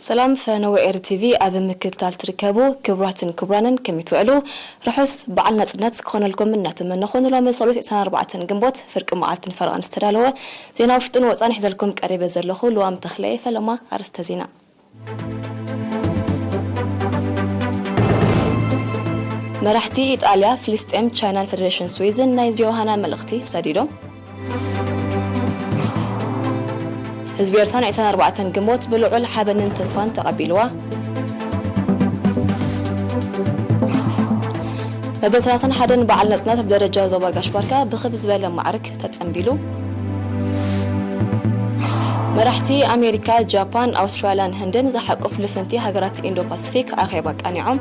ሰላም ፈነወ ኤር ቲቪ ኣብ ምክትታል ትርከቡ ክቡራትን ክቡራንን ከመይ ትውዕሉ? ርሑስ በዓል ናጽነት ክኾነልኩም እናተመነኹ ንሎሚ ሰሉስ ዕስራን ኣርባዕተን ግንቦት ፍርቂ መዓልትን ፈረቓን ዝተዳለወ ዜና ውሽጥን ወጻን ሒዘልኩም ቀሪበ ዘለኹ ልዋም ተኽለ እየ። ፈለማ ኣርእስተ ዜና። መራሕቲ ኢጣልያ፣ ፍልስጤም፣ ቻይናን ፌደሬሽን ስዊዝን ናይ ዮሃና መልእኽቲ ሰዲዶም። ህዝቢ ኤርትራ ን ዕስራን ኣርባዕተን ግንቦት ብልዑል ሓበንን ተስፋን ተቐቢልዋ። መበል ሰላሳን ሓደን በዓል ናጽነት ብደረጃ ዞባ ጋሽ ባርካ ብኽብ ዝበለ ማዕርግ ተጸንቢሉ። መራሕቲ ኣሜሪካ፣ ጃፓን፣ ኣውስትራልያን ህንድን ዝሓቁፍ ልፍንቲ ሃገራት ኢንዶ ፓሲፊክ ኣኼባ ኣቃኒዖም።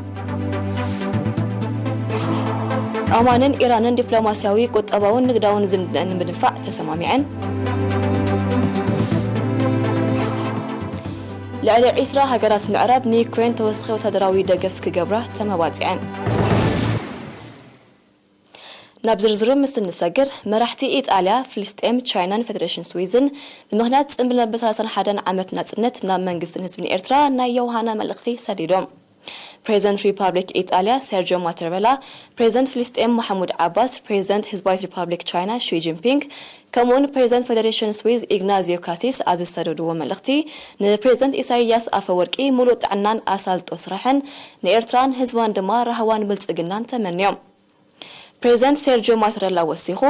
ዖማንን ኢራንን ዲፕሎማስያዊ፣ ቁጠባውን ንግዳውን ዝምድነን ንምድንፋዕ ተሰማሚዐን። ልዕሊ ዒስራ ሃገራት ምዕራብ ንዩክሬን ተወሳኺ ወታደራዊ ደገፍ ክገብራ ተመባጺዐን። ናብ ዝርዝሩ ምስ እንሰግር፣ መራሕቲ ኢጣልያ፣ ፍልስጤም፣ ቻይናን ፌደሬሽን ስዊዝን ብምኽንያት ጽምብል መበል ሰላሳን ሓደን ዓመት ናጽነት ናብ መንግስትን ህዝብን ኤርትራ ናይ ዮሃና መልእኽቲ ሰዲዶም። ፕሬዚደንት ሪፓብሊክ ኢጣልያ ሴርጆ ማተርቤላ፣ ፕሬዚደንት ፍልስጤም ማሕሙድ ዓባስ፣ ፕሬዚደንት ህዝባዊት ሪፓብሊክ ቻይና ሺ ጂንፒንግ፣ ከምኡውን ፕሬዚደንት ፌደሬሽን ስዊዝ ኢግናዚዮ ካሲስ ኣብ ዝሰደድዎ መልእኽቲ፣ ንፕሬዚደንት ኢሳይያስ ኣፈወርቂ ምሉእ ጥዕናን ኣሳልጦ ስራሕን፣ ንኤርትራን ህዝባን ድማ ራህዋን ብልጽግናን ተመንዮም። ፕሬዚደንት ሴርጆ ማተረላ ወሲኹ፣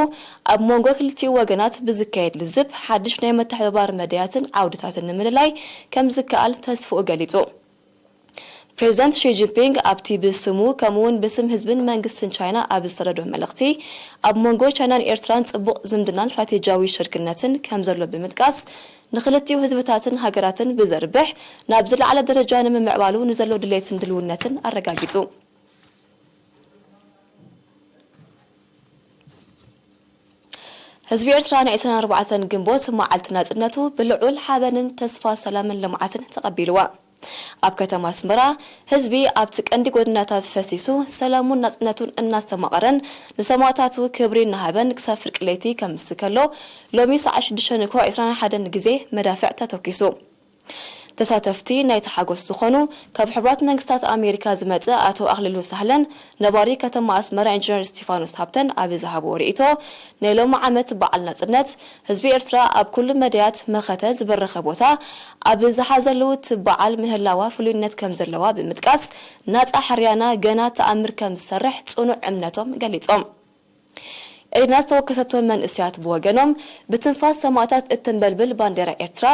ኣብ መንጎ ክልቲኡ ወገናት ብዝካየድ ልዝብ፣ ሓድሽ ናይ መተሓባባሪ መዳያትን ዓውድታትን ንምልላይ ከም ዝከኣል ተስፍኡ ገሊጹ። ፕሬዚደንት ሺ ጂንፒንግ ኣብቲ ብስሙ ከምኡውን ብስም ህዝብን መንግስትን ቻይና ኣብ ዝሰደዶ መልእኽቲ፣ ኣብ መንጎ ቻይናን ኤርትራን ጽቡቕ ዝምድናን ስትራቴጂያዊ ሽርክነትን ከም ዘሎ ብምጥቃስ፣ ንክልቲኡ ህዝብታትን ሃገራትን ብዘርብሕ ናብ ዝለዓለ ደረጃ ንምምዕባሉ ንዘሎ ድሌትን ድልውነትን ኣረጋጊጹ። ህዝቢ ኤርትራ ን ዕስራን ኣርባዕተን ግንቦት መዓልቲ ናጽነቱ ብልዑል ሓበንን ተስፋ ሰላምን ልምዓትን ተቐቢልዋ። ኣብ ከተማ ኣስመራ ህዝቢ ኣብቲ ቀንዲ ጎደናታት ፈሲሱ ሰላሙን ናጽነቱን እናስተማቐረን ንሰማእታቱ ክብሪ እናሃበን ክሳብ ፍርቂ ለይቲ ከምስል ከሎ፣ ሎሚ ሰዓት ሽዱሽተ ንግሆ ዕስራን ሓደን ግዜ መዳፍዕ ተተኲሱ። ተሳተፍቲ ናይቲ ሓጎስ ዝኾኑ ካብ ሕቡራት መንግስታት ኣሜሪካ ዝመጸ ኣቶ ኣኽሊሉ ሳህለን ነባሪ ከተማ ኣስመራ ኢንጂነር እስቲፋኖስ ሃብተን ኣብ ዝሃብዎ ርእይቶ፣ ናይ ሎሚ ዓመት በዓል ናጽነት ህዝቢ ኤርትራ ኣብ ኩሉ መዳያት መኸተ ዝበረኸ ቦታ ኣብ ዝሓዘሉ ትበዓል ምህላዋ ፍሉይነት ከም ዘለዋ ብምጥቃስ፣ ናጻ ሕርያና ገና ተኣምር ከም ዝሰርሕ ጽኑዕ እምነቶም ገሊጾም። ኤሪና ዝተወከሰቶም መንእሰያት ብወገኖም፣ ብትንፋስ ሰማእታት እተንበልብል ባንዴራ ኤርትራ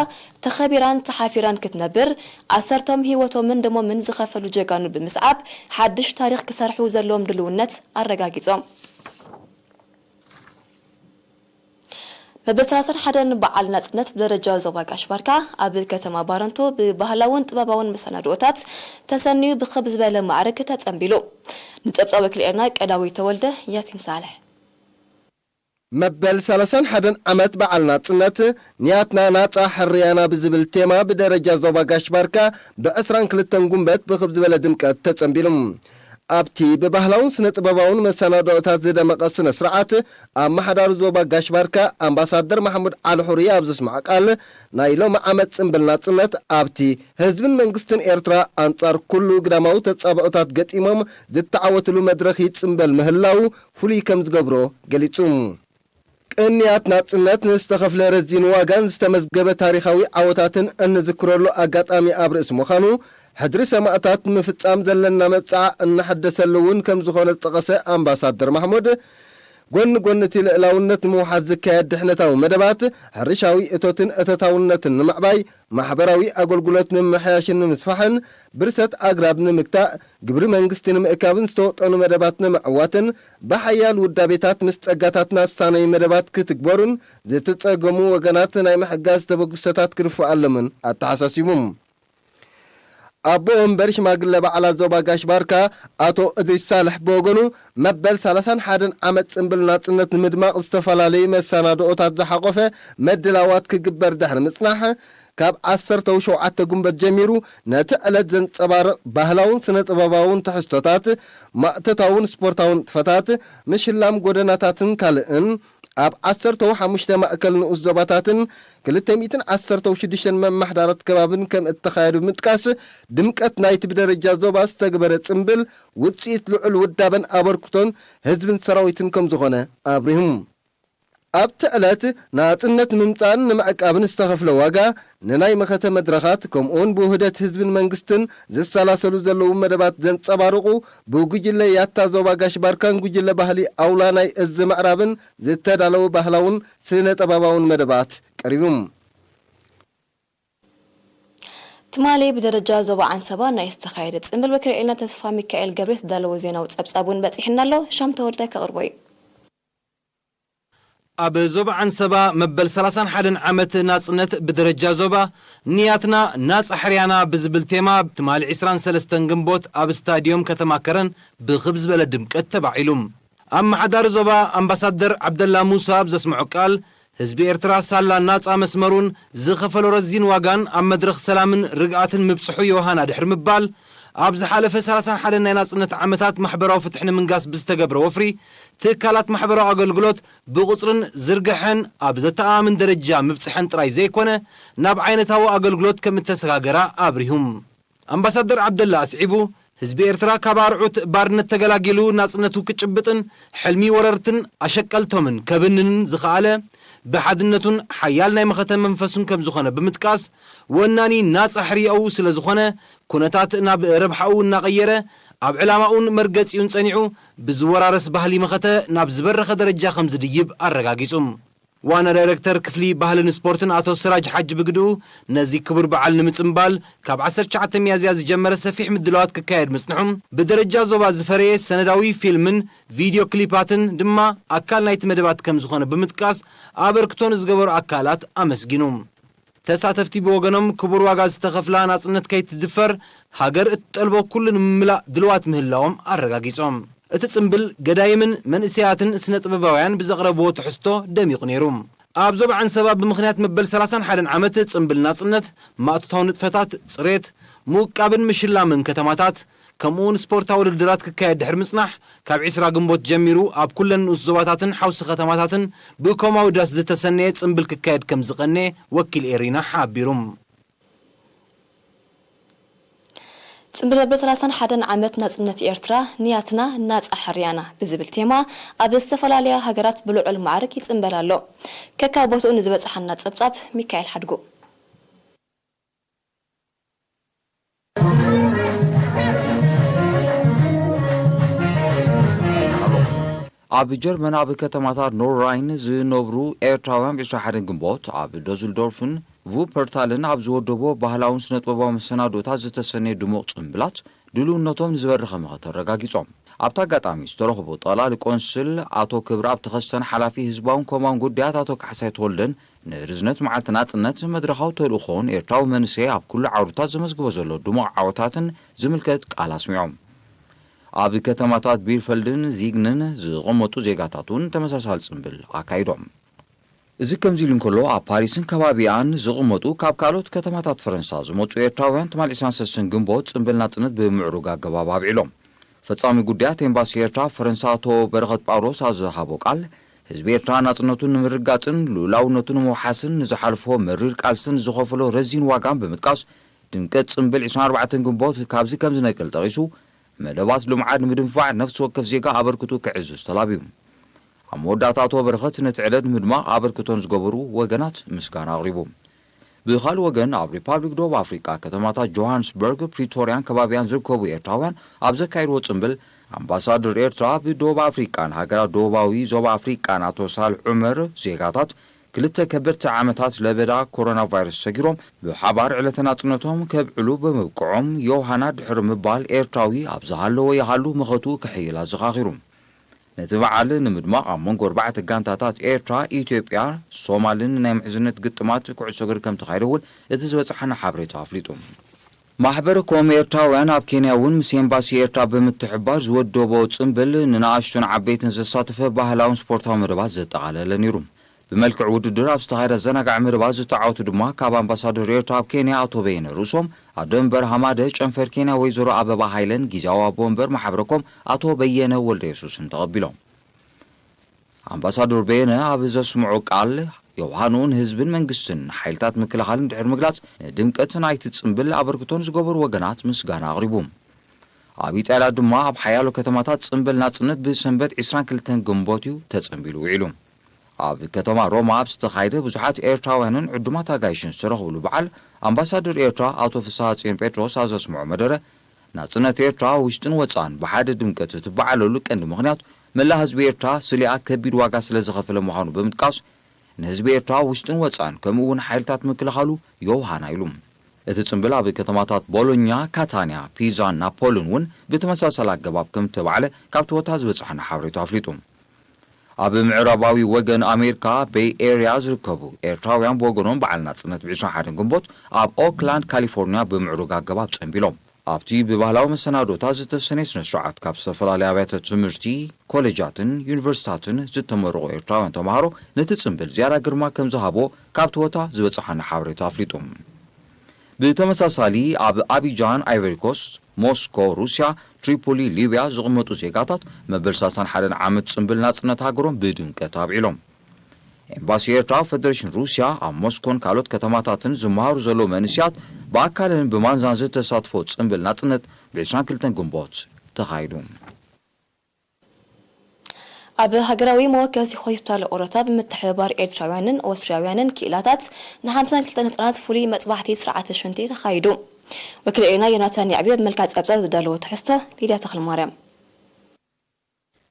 ተኸቢራን ተሓፊራን ክትነብር፣ ኣሰርቶም ህይወቶምን ደሞምን ዝኸፈሉ ጀጋኑ ብምስዓብ፣ ሓድሽ ታሪኽ ክሰርሑ ዘለዎም ድልውነት ኣረጋጊጾም። መበል ሰላሳን ሓደን በዓል ናጽነት ብደረጃ ዞባ ጋሽ ባርካ ኣብ ከተማ ባረንቱ ብባህላውን ጥበባውን መሰናድኦታት ተሰንዩ ብኽብ ዝበለ ማዕርግ ተጸንቢሉ። ንጸብጻብ ወኪል ኤርና ቀዳዊ ተወልደ ያሲን ሳልሕ። መበል ሰላሳን ሓደን ዓመት በዓል ናጽነት ንያትና ናጻ ሕርያና ብዝብል ቴማ ብደረጃ ዞባ ጋሽ ባርካ ብዕስራን ክልተን ጉንበት ብኽብ ዝበለ ድምቀት ተጸንቢሉ። ኣብቲ ብባህላውን ስነ ጥበባውን መሰናድኦታት ዝደመቐ ስነ ስርዓት፣ ኣመሓዳሪ ዞባ ጋሽ ባርካ ኣምባሳደር ማሕሙድ ዓሊ ሑሪ ኣብ ዘስምዖ ቃል፣ ናይ ሎሚ ዓመት ጽምብል ናጽነት ኣብቲ ህዝብን መንግስትን ኤርትራ ኣንጻር ኩሉ ግዳማዊ ተጻብኦታት ገጢሞም ዝተዓወትሉ መድረኽ ይጽምበል ምህላው ፍሉይ ከም ዝገብሮ ገሊጹ። ቅንያት ናጽነት ንዝተኸፍለ ረዚን ዋጋን ዝተመዝገበ ታሪኻዊ ዓወታትን እንዝክረሉ ኣጋጣሚ ኣብ ርእሲ ምዃኑ፣ ሕድሪ ሰማእታት ንምፍጻም ዘለና መብጽዓ እናሐደሰሉ እውን ከም ዝኾነ ዝጠቐሰ ኣምባሳደር ማሕሙድ፣ ጎኒ ጎኒ እቲ ልእላውነት ንምውሓስ ዝካየድ ድሕነታዊ መደባት፣ ሕርሻዊ እቶትን እቶታውነትን ንምዕባይ፣ ማሕበራዊ ኣገልግሎት ንምምሕያሽን ንምስፋሕን፣ ብርሰት ኣግራብ ንምግታእ፣ ግብሪ መንግስቲ ንምእካብን ዝተወጠኑ መደባት ንምዕዋትን፣ ብሓያል ውዳቤታት ምስ ጸጋታትና ዝሳነዩ መደባት ክትግበሩን፣ ዝተጸገሙ ወገናት ናይ ምሕጋዝ ተበግሶታት ክድፍኣሎምን ኣተሓሳሲቡ። ኣቦ ወንበር ሽማግለ በዓላት ዞባ ጋሽ ባርካ ኣቶ እድሪስ ሳልሕ ብወገኑ፣ መበል ሰላሳን ሓደን ዓመት ጽምብል ናጽነት ንምድማቕ ዝተፈላለዩ መሰናድኦታት ዝሓቖፈ ምድላዋት ክግበር ድሕሪ ምጽናሕ፣ ካብ ዓሰርተ ሸውዓተ ጉንበት ጀሚሩ ነቲ ዕለት ዘንጸባርቕ ባህላውን ስነ-ጥበባውን ትሕዝቶታት፣ ማእቶታውን ስፖርታውን ንጥፈታት፣ ምሽላም ጎደናታትን ካልእን ኣብ ዓሰርተው ሓሙሽተ ማእከል ንኡስ ዞባታትን ክልተ ሚእትን ዓሰርተው ሽዱሽተን መማሕዳራት ከባብን ከም እተኻየዱ ብምጥቃስ፣ ድምቀት ናይቲ ብደረጃ ዞባ ዝተግበረ ጽምብል ውጽኢት ልዑል ውዳበን ኣበርክቶን ህዝብን ሰራዊትን ከም ዝኾነ ኣብሪሁ። ኣብቲ ዕለት ናጽነት ንምምጻእን ንምዕቃብን ዝተኸፍለ ዋጋ፣ ንናይ መኸተ መድረኻት፣ ከምኡውን ብውህደት ህዝብን መንግስትን ዝሰላሰሉ ዘለዉ መደባት ዘንጸባርቑ፣ ብጉጅለ ያታ ዞባ ጋሽ ባርካን ጉጅለ ባህሊ ኣውላ ናይ እዝ ምዕራብን ዝተዳለወ ባህላውን ስነ-ጥበባውን መደባት ቀሪቡ። ትማሊ ብደረጃ ዞባ ዓንሰባ ናይ ዝተኻየደ ጽምብል ወኪል ኤልና ተስፋ ሚካኤል ገብሬ ዝተዳለወ ዜናዊ ጸብጻብ እውን በጺሕና ኣሎ። ሻም ተወልደ ከቕርቦ እዩ። ኣብ ዞባ ዓንሰባ መበል ሰላሳን ሓደን ዓመት ናጽነት ብደረጃ ዞባ ንያትና ናጻ ሕርያና ብዝብል ቴማ ትማሊ ዕስራን ሰለስተን ግንቦት ኣብ ስታድዮም ከተማ ከረን ብኽብ ዝበለ ድምቀት ተባዒሉ። ኣመሓዳሪ ዞባ ኣምባሳደር ዓብደላ ሙሳ ኣብ ዘስምዖ ቃል፣ ህዝቢ ኤርትራ ሳላ ናጻ መስመሩን ዝኸፈሎ ረዚን ዋጋን ኣብ መድረኽ ሰላምን ርግኣትን ምብጽሑ ዮሃና ድሕሪ ምባል፣ ኣብ ዝሓለፈ ሰላሳን ሓደን ናይ ናጽነት ዓመታት ማሕበራዊ ፍትሒ ንምንጋስ ብዝተገብረ ወፍሪ፣ ትካላት ማሕበራዊ ኣገልግሎት ብቑጽርን ዝርግሐን ኣብ ዘተኣማምን ደረጃ ምብጽሐን ጥራይ ዘይኮነ፣ ናብ ዓይነታዊ ኣገልግሎት ከም እተሰጋገራ ኣብሪሁ። ኣምባሳደር ዓብደላ ኣስዒቡ፣ ህዝቢ ኤርትራ ካብ ኣርዑት ባርነት ተገላጊሉ ናጽነቱ ክጭብጥን ሕልሚ ወረርትን ኣሸቀልቶምን ከብንንን ዝኸኣለ ብሓድነቱን ሓያል ናይ መኸተ መንፈሱን ከም ዝኾነ ብምጥቃስ፣ ወናኒ ናጻ ሕርያኡ ስለ ዝኾነ፣ ኩነታት ናብ ረብሓኡ እናቐየረ፣ ኣብ ዕላማኡን መርገጺኡን ጸኒዑ፣ ብዝወራረስ ባህሊ መኸተ ናብ ዝበረኸ ደረጃ ከም ዝድይብ ኣረጋጊጹ። ዋና ዳይረክተር ክፍሊ ባህልን ስፖርትን ኣቶ ስራጅ ሓጂ ብግድኡ፣ ነዚ ክቡር በዓል ንምጽምባል ካብ ዓሰርተ ትሽዓተ ሚያዝያ ዝጀመረ ሰፊሕ ምድላዋት ክካየድ ምጽንሑ፣ ብደረጃ ዞባ ዝፈረየ ሰነዳዊ ፊልምን ቪድዮ ክሊፓትን ድማ ኣካል ናይቲ መደባት ከም ዝኾነ ብምጥቃስ፣ ኣበርክቶ ንዝገበሩ ኣካላት ኣመስጊኑ። ተሳተፍቲ ብወገኖም፣ ክቡር ዋጋ ዝተኸፍላ ናጽነት ከይትድፈር፣ ሃገር እትጠልቦ ኩሉ ንምምላእ ድልዋት ምህላዎም ኣረጋጊጾም። እቲ ጽምብል፣ ገዳይምን መንእሰያትን ስነ-ጥበባውያን ብዘቕረብዎ ትሕዝቶ ደሚቑ ነይሩ። ኣብ ዞባ ዓንሰባ ብምኽንያት መበል ሰላሳን ሓደን ዓመት ጽምብል ናጽነት፣ ማእቶታዊ ንጥፈታት ጽሬት፣ ምውቃብን ምሽላምን ከተማታት፣ ከምኡውን ስፖርታዊ ውድድራት ክካየድ ድሕሪ ምጽናሕ፣ ካብ ዕስራ ግንቦት ጀሚሩ ኣብ ኩለን ንኡስ ዞባታትን ሓውሲ ከተማታትን ብኮማዊ ዳስ ዝተሰነየ ጽምብል ክካየድ ከም ዝቐነየ ወኪል ኤሪና ሓቢሩ። ጽምብል መበል ሰላሳን ሓደን ዓመት ናጽነት ኤርትራ፣ ንያትና ናጻ ሕርያና ብዝብል ቴማ፣ ኣብ ዝተፈላለያ ሃገራት ብልዑል ማዕርግ ይጽምበል ኣሎ። ከካብ ቦትኡ ንዝበጽሓና ጸብጻብ፣ ሚካኤል ሓድጉ። ኣብ ጀርመን ኣብ ከተማታት ኖርራይን ዝነብሩ ኤርትራውያን፣ ብ ዕስራን ሓደን ግንቦት ኣብ ዶዝልዶርፍን ቩፐርታልን ኣብ ዝወደቦ ባህላውን ስነ-ጥበባዊ መሰናዶታት ዝተሰነየ ድሙቕ ጽምብላት፣ ድልውነቶም ንዝበረኸ መኸተ ኣረጋጊጾም። ኣብቲ ኣጋጣሚ ዝተረኽቡ ጠቕላሊ ቆንስል ኣቶ ክብረኣብ ተኸስተን ሓላፊ ህዝባውን ኮማውን ጉዳያት ኣቶ ካሕሳይ ተወልደን፣ ንርዝነት መዓልቲ ናጽነት፣ መድረኻዊ ተልእኾን ኤርትራዊ መንእሰይ ኣብ ኩሉ ዓውድታት ዘመዝግቦ ዘሎ ድሙቕ ዓወታትን ዝምልከት ቃል ኣስሚዖም። ኣብ ከተማታት ቢርፈልድን ዚግንን ዝቕመጡ ዜጋታት እውን ተመሳሳሊ ጽምብል ኣካይዶም። እዚ ከምዚ ኢሉ እንከሎ፣ ኣብ ፓሪስን ከባቢኣን ዝቕመጡ ካብ ካልኦት ከተማታት ፈረንሳ ዝመጹ ኤርትራውያን ትማሊ ዕስራን ሰለስተን ግንቦት ጽምብል ናጽነት ብምዕሩግ ኣገባብ ኣብዒሎም። ፈጻሚ ጉዳያት ኤምባሲ ኤርትራ ኣብ ፈረንሳ ኣቶ በረኸት ጳውሎስ ኣብ ዝሃቦ ቃል፣ ህዝቢ ኤርትራ ናጽነቱ ንምርጋጽን ልኡላውነቱ ንምውሓስን ንዝሓልፎ መሪር ቃልስን ዝኸፈሎ ረዚን ዋጋን ብምጥቃስ፣ ድምቀት ጽምብል ዕስራን ኣርባዕተን ግንቦት ካብዚ ከም ዝነቅል ጠቒሱ፣ መደባት ልምዓት ንምድንፋዕ ነፍሲ ወከፍ ዜጋ ኣበርክቱ ክዕዝዝ ተላብዩ። ኣብ መወዳእታ ኣቶ በረኸት ነቲ ዕለት ንምድማቕ ኣበርክቶ ንዝገበሩ ወገናት ምስጋና ኣቕሪቡ። ብኻልእ ወገን፣ ኣብ ሪፓብሊክ ደቡብ ኣፍሪቃ ከተማታት ጆሃንስበርግ፣ ፕሪቶርያን ከባቢያን ዝርከቡ ኤርትራውያን ኣብ ዘካየድዎ ጽምብል፣ ኣምባሳደር ኤርትራ ብደቡብ ኣፍሪቃን ሃገራት ደቡባዊ ዞባ ኣፍሪቃን ኣቶ ሳልሕ ዑመር፣ ዜጋታት ክልተ ከበድቲ ዓመታት ለበዳ ኮሮና ቫይረስ ሰጊሮም ብሓባር ዕለተ ናጽነቶም ከብዕሉ ብምብቅዖም፣ ዮሃና ድሕሪ ምባል፣ ኤርትራዊ ኣብ ዝሃለወ ይሃሉ መኸቱ ክሕይል ኣዘኻኺሩ። ነቲ በዓል ንምድማቕ፣ ኣብ መንጎ ኣርባዕተ ጋንታታት ኤርትራ፣ ኢትዮጵያ፣ ሶማልን ናይ ምሕዝነት ግጥማት ኩዕሶ እግሪ ከም ተኻይደ እውን እቲ ዝበጽሓና ሓበሬታ ኣፍሊጡ። ማሕበር ኮም ኤርትራውያን ኣብ ኬንያ እውን ምስ ኤምባሲ ኤርትራ ብምትሕብባር ዝወደቦ ጽምብል፣ ንንኣሽቱን ዓበይትን ዘሳተፈ ባህላውን ስፖርታዊ መደባት ዘጠቓለለ ነይሩ። ብመልክዕ ውድድር ኣብ ዝተኻየደ ኣዘናጋዒ መደባት ዝተዓወቱ ድማ፣ ካብ ኣምባሳደር ኤርትራ ኣብ ኬንያ ኣቶ በየነ ርእሶም፣ ኣደ መንበር ሃማደ ጨንፈር ኬንያ ወይዘሮ ኣበባ ሃይለን፣ ግዝያዊ ኣቦ መንበር ማሕበረ ኮም ኣቶ በየነ ወልደ የሱስን ተቐቢሎም። ኣምባሳዶር በየነ ኣብ ዘስምዖ ቃል፣ ዮውሃኑ ንህዝብን መንግስትን ሓይልታት ምክልኻልን ድሕሪ ምግላጽ፣ ንድምቀት ናይቲ ጽምብል ኣበርክቶን ዝገበሩ ወገናት ምስጋና ኣቕሪቡ። ኣብ ኢጣልያ ድማ ኣብ ሓያሎ ከተማታት ጽምብል ናጽነት ብሰንበት ዕስራን ክልተን ግንቦት እዩ ተጸምቢሉ ውዒሉ። ኣብ ከተማ ሮማ ኣብ ዝተኻየደ ብዙሓት ኤርትራውያንን ዕዱማት ኣጋይሽን ዝተረኽብሉ በዓል፣ ኣምባሳደር ኤርትራ ኣቶ ፍስሃ ጽዮን ጴጥሮስ ኣብ ዘስምዖ መደረ፣ ናጽነት ኤርትራ ውሽጥን ወጻን ብሓደ ድምቀት እትበዓለሉ ቀንዲ ምኽንያት፣ መላእ ህዝቢ ኤርትራ ስሊኣ ከቢድ ዋጋ ስለ ዝኸፈለ ምዃኑ ብምጥቃስ፣ ንህዝቢ ኤርትራ ውሽጥን ወጻን ከምኡ እውን ሓይልታት ምክልኻሉ ዮውሃና ኢሉ። እቲ ጽምብል ኣብ ከተማታት ቦሎኛ፣ ካታንያ፣ ፒዛን ናፖልን እውን ብተመሳሳሊ ኣገባብ ከም እተባዕለ ካብቲ ቦታ ዝበጽሐና ሓበሬታ ኣፍሊጡ። ኣብ ምዕራባዊ ወገን ኣሜሪካ ቤይ ኤርያ ዝርከቡ ኤርትራውያን ብወገኖም በዓል ናጽነት ብ ዕስራን ሓደን ግንቦት ኣብ ኦክላንድ ካሊፎርኒያ ብምዕሩግ ኣገባብ ጸንቢሎም። ኣብቲ ብባህላዊ መሰናዶታት ዝተሰነየ ስነ ስርዓት ካብ ዝተፈላለዩ ኣብያተ ትምህርቲ፣ ኮሌጃትን ዩኒቨርሲታትን ዝተመረቑ ኤርትራውያን ተምሃሮ ነቲ ጽምብል ዝያዳ ግርማ ከም ዝሃቦ ካብቲ ቦታ ዝበጽሓና ሓበሬታ ኣፍሊጡ። ብተመሳሳሊ ኣብ ኣቢጃን ኣይቨሪ ኮስት፣ ሞስኮ ሩስያ፣ ትሪፖሊ ሊብያ ዝቕመጡ ዜጋታት መበል ሰላሳን ሓደን ዓመት ጽምብል ናጽነት ሃገሮም ብድምቀት ኣብዒሎም። ኤምባሲ ኤርትራ ኣብ ፈደሬሽን ሩስያ ኣብ ሞስኮን ካልኦት ከተማታትን ዝመሃሩ ዘለዉ መንእስያት ብኣካልን ብማንዛን ዝተሳትፎ ጽምብል ናጽነት ብ ዕስራን ክልተን ግንቦት ተኻይዱ። ኣብ ሃገራዊ መወከሲ ሆስፒታል ኦሮታ ብምትሕብባር ኤርትራውያንን ኦስትርያውያንን ክኢላታት ን ሓምሳን ክልተን ህጻናት ፍሉይ መጥባሕቲ ስርዓተ ሽንቲ ተኻይዱ። ወኪል ኤና ዮናታን ያዕቢ ኣብ መልክዕ ጸብጻብ ዝዳለዎ ትሕዝቶ ሊድያ ተኽለማርያም።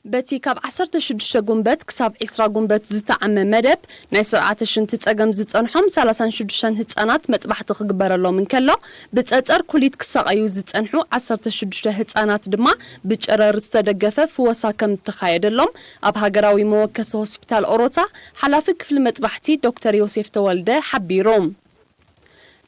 በቲ ካብ ዓሰርተ ሽዱሽተ ጉንበት ክሳብ ዕስራ ጉንበት ዝተዓመ መደብ ናይ ስርዓተ ሽንቲ ጸገም ዝጸንሖም ሰላሳን ሽዱሽተን ህጻናት መጥባሕቲ ክግበረሎም እንከሎ፣ ብጸጸር ኩሊት ክሳቐዩ ዝጸንሑ ዓሰርተ ሽዱሽተ ህጻናት ድማ ብጨረር ዝተደገፈ ፍወሳ ከም እተኻየደሎም ኣብ ሃገራዊ መወከሲ ሆስፒታል ኦሮታ ሓላፊ ክፍሊ መጥባሕቲ ዶክተር ዮሴፍ ተወልደ ሓቢሩ።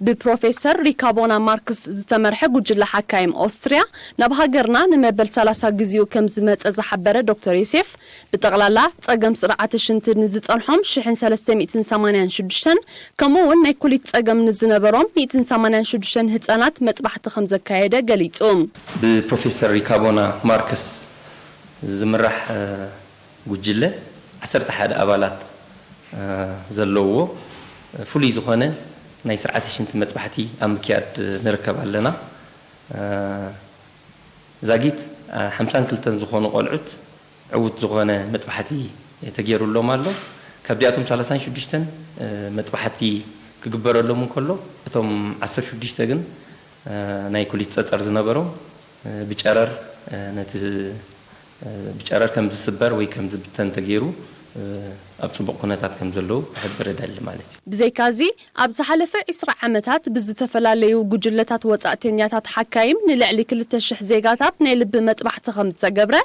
ብፕሮፌሰር ሪካቦና ማርክስ ዝተመርሐ ጉጅለ ሓካይም ኦስትርያ ናብ ሃገርና ንመበል ሰላሳ ግዜኡ ከም ዝመጸ ዝሓበረ ዶክተር ዮሴፍ፣ ብጠቕላላ ጸገም ስርዓተ ሽንቲ ንዝጸንሖም ሽሕን ሰለስተ ሚእትን ሰማንያን ሽዱሽተን ከምኡ እውን ናይ ኩሊት ጸገም ንዝነበሮም ሚእትን ሰማንያን ሽዱሽተን ህጻናት መጥባሕቲ ከም ዘካየደ ገሊጹ። ብፕሮፌሰር ሪካቦና ማርክስ ዝምራሕ ጉጅለ ዓሰርተ ሓደ ኣባላት ዘለውዎ ፍሉይ ዝኾነ ናይ ስርዓተ ሽንቲ መጥባሕቲ ኣብ ምክያድ ንርከብ ኣለና። ዛጊት ሓምሳን ክልተን ዝኾኑ ቆልዑት ዕዉት ዝኾነ መጥባሕቲ ተገይሩሎም ኣሎ። ካብዚኣቶም ሰላሳን ሽዱሽተን መጥባሕቲ ክግበረሎም እንከሎ፣ እቶም ዓሰርተ ሽዱሽተ ግን ናይ ኩሊት ጸጸር ዝነበሮም ብጨረር ነቲ ብጨረር ከም ዝስበር ወይ ከም ዝብተን ተገይሩ ኣብ ጽቡቕ ኩነታት ከም ዘለዉ ክሕብር እደሊ ማለት እዩ። ብዘይካዚ፣ ኣብ ዝሓለፈ ዕስራ ዓመታት ብዝተፈላለዩ ጉጅለታት ወጻእተኛታት ሓካይም ንልዕሊ ክልተ ሽሕ ዜጋታት ናይ ልቢ መጥባሕቲ ከም እተገብረ፣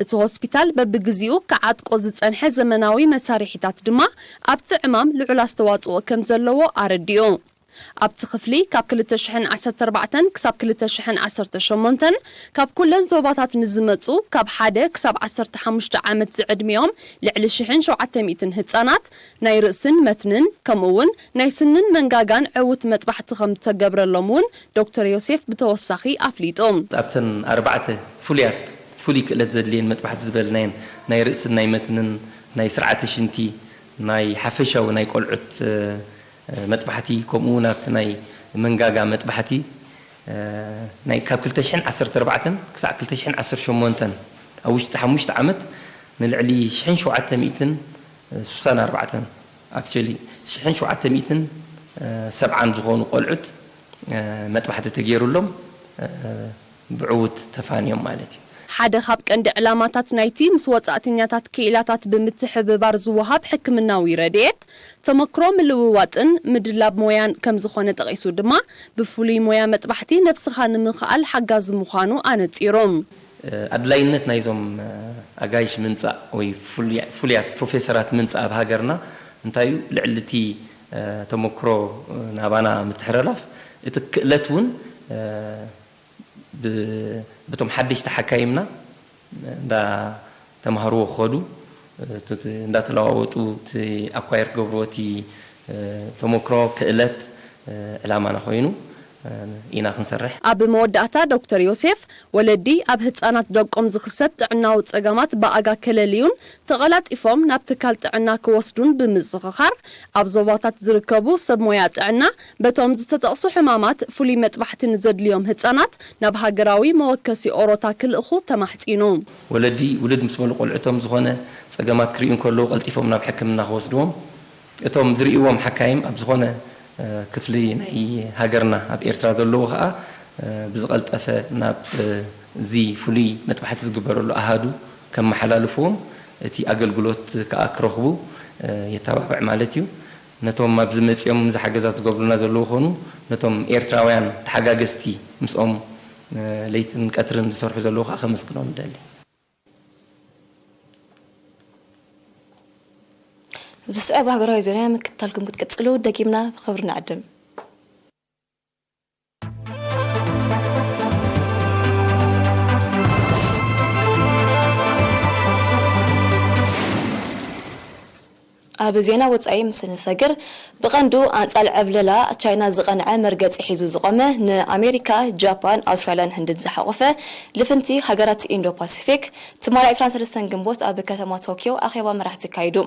እቲ ሆስፒታል በብግዜኡ ክዓጥቆ ዝጸንሐ ዘመናዊ መሳርሒታት ድማ ኣብቲ ዕማም ልዑል ኣስተዋጽኦ ከም ዘለዎ ኣረዲኡ። ኣብቲ ክፍሊ ካብ ክልተ ሽሕን ዓሰርተ ኣርባዕተን ክሳብ ክልተ ሽሕን ዓሰርተ ሸሞንተን ካብ ኩለን ዞባታት ንዝመጹ ካብ ሓደ ክሳብ ዓሰርተ ሓሙሽተ ዓመት ዝዕድሚኦም ልዕሊ ሽሕን ሸውዓተ ሚእትን ህጻናት ናይ ርእስን መትንን ከምኡ እውን ናይ ስንን መንጋጋን ዕዉት መጥባሕቲ ከም ዝተገብረሎም እውን ዶክተር ዮሴፍ ብተወሳኺ ኣፍሊጡ። ኣብተን ኣርባዕተ ፍሉያት ፍሉይ ክእለት ዘድልየን መጥባሕቲ ዝበልናየን ናይ ርእስን ናይ መትንን ናይ ስርዓተ ሽንቲ ናይ ሓፈሻዊ ናይ ቆልዑት መጥባሕቲ ከምኡ እውን ኣብቲ ናይ መንጋጋ መጥባሕቲ ናይ ካብ ክልተ ሽሕን ዓሰርተ ኣርባዕተን ክሳዕ ክልተ ሽሕን ዓሰርተ ሸሞንተን ኣብ ውሽጢ ሓሙሽተ ዓመት ንልዕሊ ሽሕን ሸውዓተ ሚእትን ስሳን ኣርባዕተን actually ሽሕን ሸውዓተ ሚእትን ሰብዓን ዝኾኑ ቆልዑት መጥባሕቲ ተገይሩሎም ብዕዉት ተፋንዮም ማለት እዩ። ሓደ ካብ ቀንዲ ዕላማታት ናይቲ ምስ ወጻእተኛታት ክኢላታት ብምትሕብባር ዝወሃብ ሕክምናዊ ረድኤት፣ ተመክሮ ምልውዋጥን ምድላብ ሞያን ከም ዝኾነ ጠቒሱ ድማ፣ ብፍሉይ ሞያ መጥባሕቲ ነብስኻ ንምኽኣል ሓጋዚ ምዃኑ ኣነጺሩ። ኣድላይነት ናይዞም ኣጋይሽ ምምጻእ ወይ ፍሉያት ፕሮፌሰራት ምምጻእ ኣብ ሃገርና እንታይ እዩ? ልዕሊ እቲ ተመክሮ ናባና ምትሕልላፍ፣ እቲ ክእለት እውን በቶም ሓደሽቲ ሓካይምና እንዳተማህርዎ ክኸዱ፣ እንዳተለዋወጡ እቲ ኣኳየር ክገብርዎ እቲ ተመክሮ፣ ክእለት ዕላማና ኮይኑ፣ ኢና ክንሰርሕ። ኣብ መወዳእታ ዶክተር ዮሴፍ፣ ወለዲ ኣብ ህጻናት ደቆም ዝኽሰት ጥዕናዊ ጸገማት ብኣጋ ከለልዩን ተቐላጢፎም ናብ ትካል ጥዕና ክወስዱን ብምዝኽኻር፣ ኣብ ዞባታት ዝርከቡ ሰብ ሞያ ጥዕና በቶም ዝተጠቕሱ ሕማማት ፍሉይ መጥባሕቲ ንዘድልዮም ህጻናት ናብ ሃገራዊ መወከሲ ኦሮታ ክልእኹ ተማሕጺኑ። ወለዲ ውልድ ምስ በሉ ቆልዕቶም ዝኾነ ጸገማት ክርእዩ እንከለዉ ቀልጢፎም ናብ ሕክምና ክወስድዎም እቶም ዝርእይዎም ሓካይም ኣብ ዝኾነ ክፍሊ ናይ ሃገርና ኣብ ኤርትራ ዘለዉ ከኣ ብዝቐልጠፈ ናብ እዚ ፍሉይ መጥባሕቲ ዝግበረሉ ኣሃዱ ከመሓላልፍዎም እቲ ኣገልግሎት ከኣ ክረኽቡ የተባብዕ ማለት እዩ። ነቶም ኣብዚ መጺኦም እዚ ሓገዛት ዝገብሩልና ዘለዉ ኾኑ ነቶም ኤርትራውያን ተሓጋገዝቲ ምስኦም ለይትን ቀትርን ዝሰርሑ ዘለዉ ከኣ ከመስግኖም እደሊ። ዝስዕብ ሃገራዊ ዜና ምክትታልኩም ክትቅጽሉ ደጊምና ብኽብሪ ንዕድም። ኣብ ዜና ወጻኢ ምስ ንሰግር፣ ብቐንዱ ኣንጻር ዕብለላ ቻይና ዝቐንዐ መርገጺ ሒዙ ዝቖመ ንኣሜሪካ፣ ጃፓን፣ ኣውስትራልያን ህንድን ዝሓቖፈ ልፍንቲ ሃገራት ኢንዶ ፓሲፊክ ትማሊ ዕስራን ሰለስተን ግንቦት ኣብ ከተማ ቶክዮ ኣኼባ መራሕቲ ኣካይዱ።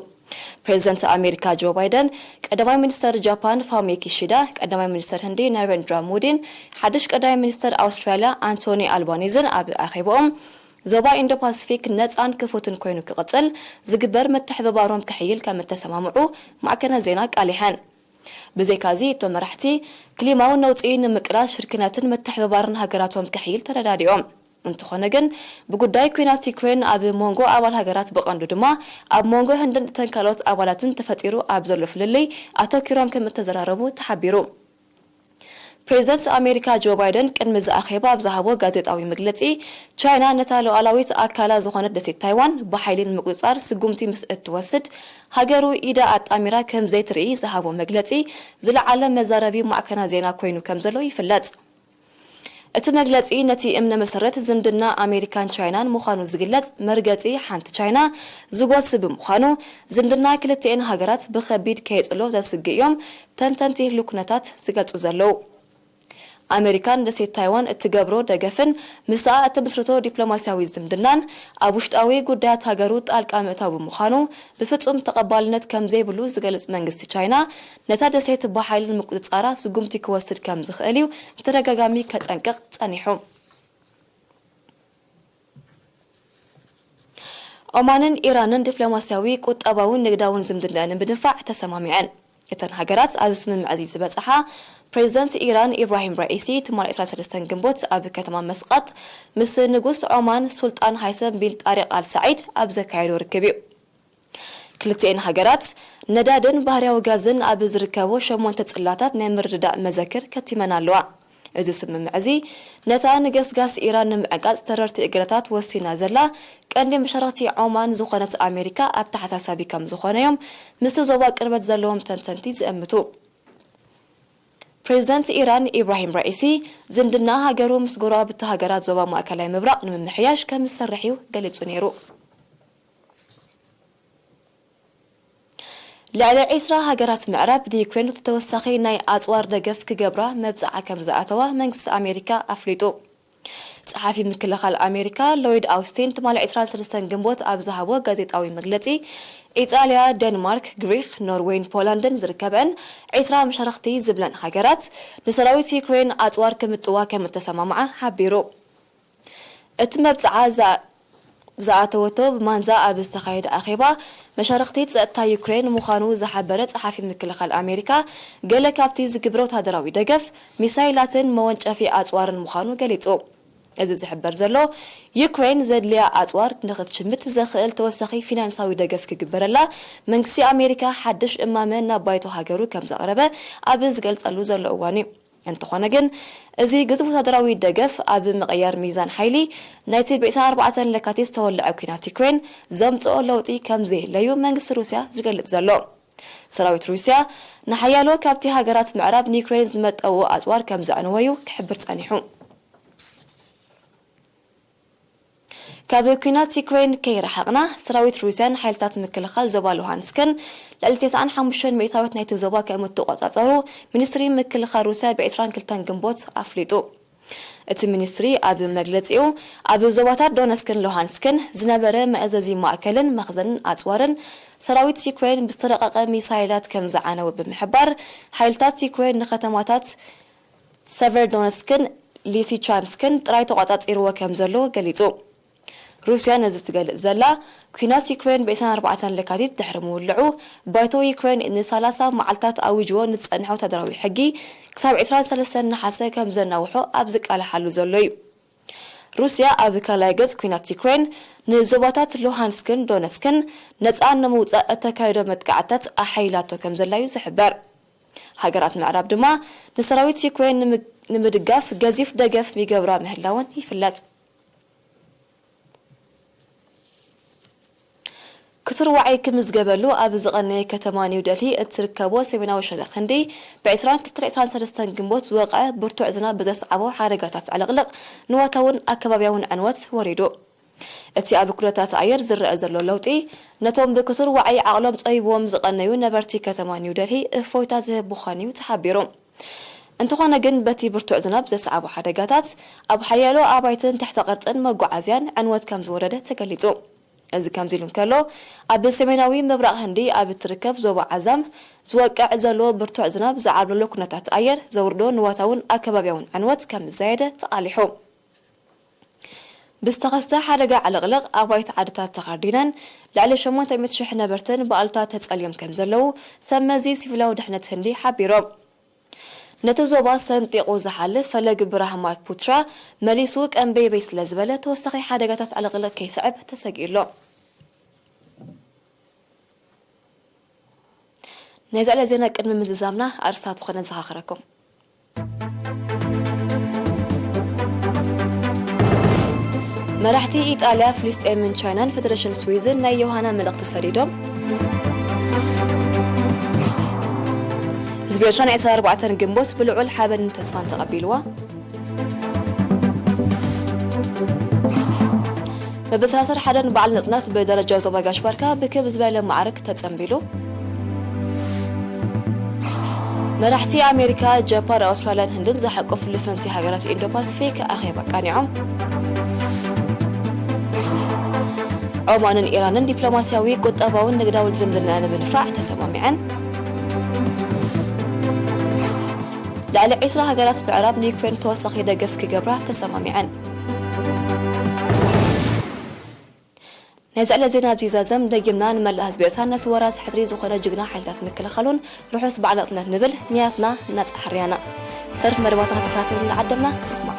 ፕሬዚደንት ኣሜሪካ ጆ ባይደን፣ ቀዳማይ ሚኒስተር ጃፓን ፋሚዮ ኪሺዳ፣ ቀዳማይ ሚኒስተር ህንዲ ናሬንድራ ሞዲን ሓድሽ ቀዳማይ ሚኒስተር ኣውስትራልያ ኣንቶኒ ኣልባኒዝን ኣብ ኣኼባኦም ዞባ ኢንዶ ፓሲፊክ ነጻን ክፉትን ኮይኑ ክቕጽል ዝግበር ምትሕብባሮም ክሕይል ከም እተሰማምዑ ማዕከናት ዜና ኣቃሊሐን። ብዘይካዚ እቶም መራሕቲ ክሊማዊ ነውጺ ንምቅላስ ሽርክነትን ምትሕብባርን ሃገራቶም ክሕይል ተረዳዲኦም። እንተኾነ ግን ብጉዳይ ኲናት ዩክሬን ኣብ መንጎ ኣባል ሃገራት ብቐንዱ ድማ ኣብ መንጎ ህንድን እተን ካልኦት ኣባላትን ተፈጢሩ ኣብ ዘሎ ፍልልይ ኣተኲሮም ከም እተዘራረቡ ተሓቢሩ። ፕሬዚደንት ኣሜሪካ ጆ ባይደን ቅድሚ እዚ ኣኼባ ኣብ ዝሃቦ ጋዜጣዊ መግለጺ፣ ቻይና ነታ ሉዓላዊት ኣካላ ዝኾነት ደሴት ታይዋን ብሓይሊ ንምቁጽጻር ስጉምቲ ምስ እትወስድ፣ ሃገሩ ኢዳ ኣጣሚራ ከም ዘይትርኢ ዝሃቦ መግለጺ ዝለዓለ መዛረቢ ማዕከናት ዜና ኮይኑ ከም ዘሎ ይፍለጥ። እቲ መግለጺ ነቲ እምነ መሰረት ዝምድና ኣሜሪካን ቻይናን ምዃኑ ዝግለጽ መርገጺ ሓንቲ ቻይና ዝጎስብ ብምዃኑ፣ ዝምድና ክልቲኤን ሃገራት ብኸቢድ ከየጽሎ ዘስግእ እዮም ተንተንቲ ህሉው ኩነታት ዝገልጹ ዘለዉ። ኣሜሪካ ንደሴት ታይዋን እትገብሮ ደገፍን ምስኣ እትምስርቶ ዲፕሎማስያዊ ዝምድናን ኣብ ውሽጣዊ ጉዳያት ሃገሩ ጣልቃ ምእታው ብምዃኑ ብፍጹም ተቐባልነት ከም ዘይብሉ ዝገልጽ መንግስቲ ቻይና፣ ነታ ደሴት ብሓይሊ ንምቁጽጻራ ስጉምቲ ክወስድ ከም ዝኽእል እዩ ብተደጋጋሚ ከጠንቅቕ ጸኒሑ። ኦማንን ኢራንን ዲፕሎማስያዊ፣ ቁጠባውን ንግዳውን ዝምድናኣን ንምድንፋዕ ተሰማሚዐን። እተን ሃገራት ኣብ ስምምዕ እዚ ዝበጽሓ፣ ፕሬዚደንት ኢራን ኢብራሂም ራኢሲ ትማሊ ዕስራን ሰለስተን ግንቦት ኣብ ከተማ መስቃጥ ምስ ንጉስ ዖማን ሱልጣን ሃይሰም ቢን ጣሪቅ ኣል ሳዒድ ኣብ ዘካየዶ ርክብ እዩ። ክልቲኤን ሃገራት ነዳድን ባህርያዊ ጋዝን ኣብ ዝርከቦ ሸሞንተ ጽላታት ናይ ምርድዳእ መዘክር ከቲመን ኣለዋ። እዚ ስምምዕ እዚ ነታ ንገስጋስ ኢራን ንምዕቃጽ ተረርቲ እገዳታት ወሲና ዘላ ቀንዲ መሻርኽቲ ዖማን ዝኾነት ኣሜሪካ ኣተሓሳሳቢ ከም ዝኾነ እዮም ምስቲ ዞባ ቅርበት ዘለዎም ተንተንቲ ዝእምቱ። ፕሬዚደንት ኢራን ኢብራሂም ራኢሲ ዝምድና ሃገሩ ምስ ጎረባብቲ ሃገራት ዞባ ማእከላይ ምብራቕ ንምምሕያሽ ከም ዝሰርሕ እዩ ገሊጹ ነይሩ። ልዕሊ ዒስራ ሃገራት ምዕራብ ንዩክሬን ተወሳኺ ናይ ኣጽዋር ደገፍ ክገብራ መብጽዓ ከም ዝኣተዋ መንግስቲ ኣሜሪካ ኣፍሊጡ። ጸሓፊ ምክልኻል ኣሜሪካ ሎይድ ኣውስቲን ትማሊ ዕስራን ሰለስተን ግንቦት ኣብ ዝሃቦ ጋዜጣዊ መግለጺ፣ ኢጣልያ፣ ደንማርክ፣ ግሪክ፣ ኖርዌይን ፖላንድን ዝርከበን ዒስራ መሻርኽቲ ዝብለን ሃገራት ንሰራዊት ዩክሬን ኣጽዋር ክምጥዋ ከም እተሰማምዓ ሓቢሩ። እቲ መብጽዓ ዝኣ- ዝኣተወቶ ብማንዛ ኣብ ዝተኻየደ ኣኼባ መሻርኽቲ ጸጥታ ዩክሬን ምዃኑ ዝሓበረ ጸሓፊ ምክልኻል ኣሜሪካ፣ ገለ ካብቲ ዝግብረ ወተሃደራዊ ደገፍ ሚሳይላትን መወንጨፊ ኣጽዋርን ምዃኑ ገሊጹ። እዚ ዝሕበር ዘሎ፣ ዩክሬን ዘድልያ ኣጽዋር ንኽትሽምት ዘኽእል ተወሳኺ ፊናንሳዊ ደገፍ ክግበረላ መንግስቲ ኣሜሪካ ሓድሽ እማመ ናብ ባይቶ ሃገሩ ከም ዘቕረበ ኣብ ዝገልጸሉ ዘሎ እዋን እዩ። እንተኾነ ግን፣ እዚ ግዙፍ ወታደራዊ ደገፍ ኣብ ምቕያር ሚዛን ሓይሊ ናይቲ ብ ዕስራን ኣርባዕተን ለካቲት ዝተወልዐ ኲናት ዩክሬን ዘምጽኦ ለውጢ ከም ዘየለዩ መንግስቲ ሩስያ ዝገልጽ ዘሎ። ሰራዊት ሩስያ ንሓያሎ ካብቲ ሃገራት ምዕራብ ንዩክሬን ዝመጠዎ ኣጽዋር ከም ዘዕነወዩ ክሕብር ጸኒሑ። ካብ ኲናት ዩክሬን ከይረሓቕና፣ ሰራዊት ሩስያን ሓይልታት ምክልኻል ዞባ ሉሃንስክን ልዕሊ ተስዓን ሓሙሽተን ሚእታዊት ናይቲ ዞባ ከም እተቖጻጸሩ ሚኒስትሪ ምክልኻል ሩስያ ብ ዕስራን ክልተን ግንቦት ኣፍሊጡ። እቲ ሚኒስትሪ ኣብ መግለጺኡ፣ ኣብ ዞባታት ዶነስክን ሉሃንስክን ዝነበረ መእዘዚ ማእከልን መኽዘንን ኣጽዋርን ሰራዊት ዩክሬን ብዝተረቐቐ ሚሳይላት ከም ዝዓነወ ብምሕባር፣ ሓይልታት ዩክሬን ንከተማታት ሰቨርዶነስክን ሊሲቻንስክን ጥራይ ተቖጻጺርዎ ከም ዘሎ ገሊጹ። ሩስያ ነዚ ትገልጽ ዘላ፣ ኲናት ዩክሬን ብ ዕስራን ኣርባዕተን ለካቲት ድሕሪ ምውልዑ፣ ባይቶ ዩክሬን ንሰላሳ መዓልታት ኣዊጅዎ ንዝጸንሐ ወታደራዊ ሕጊ ክሳብ ዕስራን ሰለስተን ነሓሰ ከም ዘናውሖ ኣብ ዝቃላሓሉ ዘሎ እዩ። ሩስያ ኣብ ካልኣይ ገጽ ኲናት ዩክሬን ንዞባታት ሉሃንስክን ዶነስክን ነጻ ንምውጻእ እተካይዶ መጥቃዕትታት ኣሓይላቶ ከም ዘላ እዩ ዝሕበር። ሃገራት ምዕራብ ድማ ንሰራዊት ዩክሬን ንምግ-፣ ንምድጋፍ ገዚፍ ደገፍ ይገብራ ምህላወን ይፍለጥ። ክቱር ዋዒ ክምዝገበሉ ኣብ ዝቐነየ ከተማ ኒው ደልሂ እትርከቦ ሰሜናዊ ሸነኽ ህንዲ፣ ብ ዕስራን ክልተን ዕስራን ሰለስተን ግንቦት ዝወቐዐ ብርቱዕ ዝናብ ብዘስዓቦ ሓደጋታት ዕልቕልቕ ንዋታውን ኣከባብያውን ዕንወት ወሪዱ። እቲ ኣብ ኩነታት ኣየር ዝረአ ዘሎ ለውጢ፣ ነቶም ብክቱር ዋዒ ዓቕሎም ጸቢብዎም ዝቐነዩ ነበርቲ ከተማ ኒው ደልሂ እፎይታ ዝህብ ምዃኑ'ዩ ተሓቢሩ። እንተኾነ ግን፣ በቲ ብርቱዕ ዝናብ ዘስዓቦ ሓደጋታት፣ ኣብ ሓያሎ ኣባይትን ትሕተ ቅርጽን መጓዓዝያን ዕንወት ከም ዝወረደ ተገሊጹ። እዚ ከምዚ ኢሉ እንከሎ፣ ኣብ ሰሜናዊ ምብራቕ ህንዲ ኣብ እትርከብ ዞባ ዓዛም ዝወቅዕ ዘሎ ብርቱዕ ዝናብ ዝዓብለሎ ኩነታት ኣየር ዘውርዶ ንዋታውን ኣከባብያውን ዕንወት ከም ዝዛየደ ተቓሊሑ። ብዝተኸስተ ሓደጋ ዕልቕልቕ ኣባይቲ ዓድታት ተኻርዲነን፣ ልዕሊ ሸሞንተ ሚእቲ ሽሕ ነበርትን ብኣሉታ ተጸልዮም ከም ዘለዉ ሰብ መዚ ሲቪላዊ ድሕነት ህንዲ ሓቢሮም። ነቲ ዞባ ሰንጢቑ ዝሓልፍ ፈለግ ብራህማፑትራ መሊሱ ቀንበይበይ ስለ ዝበለ፣ ተወሳኺ ሓደጋታት ዕልቕልቕ ከይስዕብ ተሰጊኡ ኣሎ። ናይ ዝዕለ ዜና ቅድሚ ምዝዛምና ኣርእስታቱ ክነዘኻኽረኩም። መራሕቲ ኢጣልያ፣ ፍልስጤምን ቻይናን ፌደሬሽን ስዊዝን ናይ ዮሃና መልእኽቲ ሰዲዶም። ህዝቢ ኤርትራ ናይ ዕስራን ኣርባዕተን ግንቦት ብልዑል ሓበንን ተስፋን ተቐቢልዋ። መበል ሰላሳን ሓደን በዓል ናጽነት ብደረጃ ዞባ ጋሽ ባርካ ብክብ ዝበለ ማዕርግ ተጸንቢሉ። መራሕቲ ኣሜሪካ፣ ጃፓን፣ ኣውስትራልያን ህንድን ዝሓቁፍ ልፍንቲ ሃገራት ኢንዶ ፓሲፊክ ኣኼባ ኣቃኒዖም። ኦማንን ኢራንን ዲፕሎማስያዊ፣ ቁጠባውን ንግዳውን ዝምድና ንምድንፋዕ ተሰማሚዐን። ልዕሊ ዕስራ ሃገራት ምዕራብ ንዩክሬን ተወሳኺ ደገፍ ክገብራ ተሰማሚዐን። ናይ ዝዕለ ዜና ኣብዚ ይዛዘም። ደጊምና ንመላእ ህዝቢ ኤርትራ ነቲ ወራሲ ሕድሪ ዝኾነ ጅግና ሓይልታት ምክልኻሉን ርሑስ በዓል ናጽነት ንብል። ንያትና ናጻ ሕርያና። ሰልፍ መደባትና ክትከታተሉ እናዓደምና ርሕማ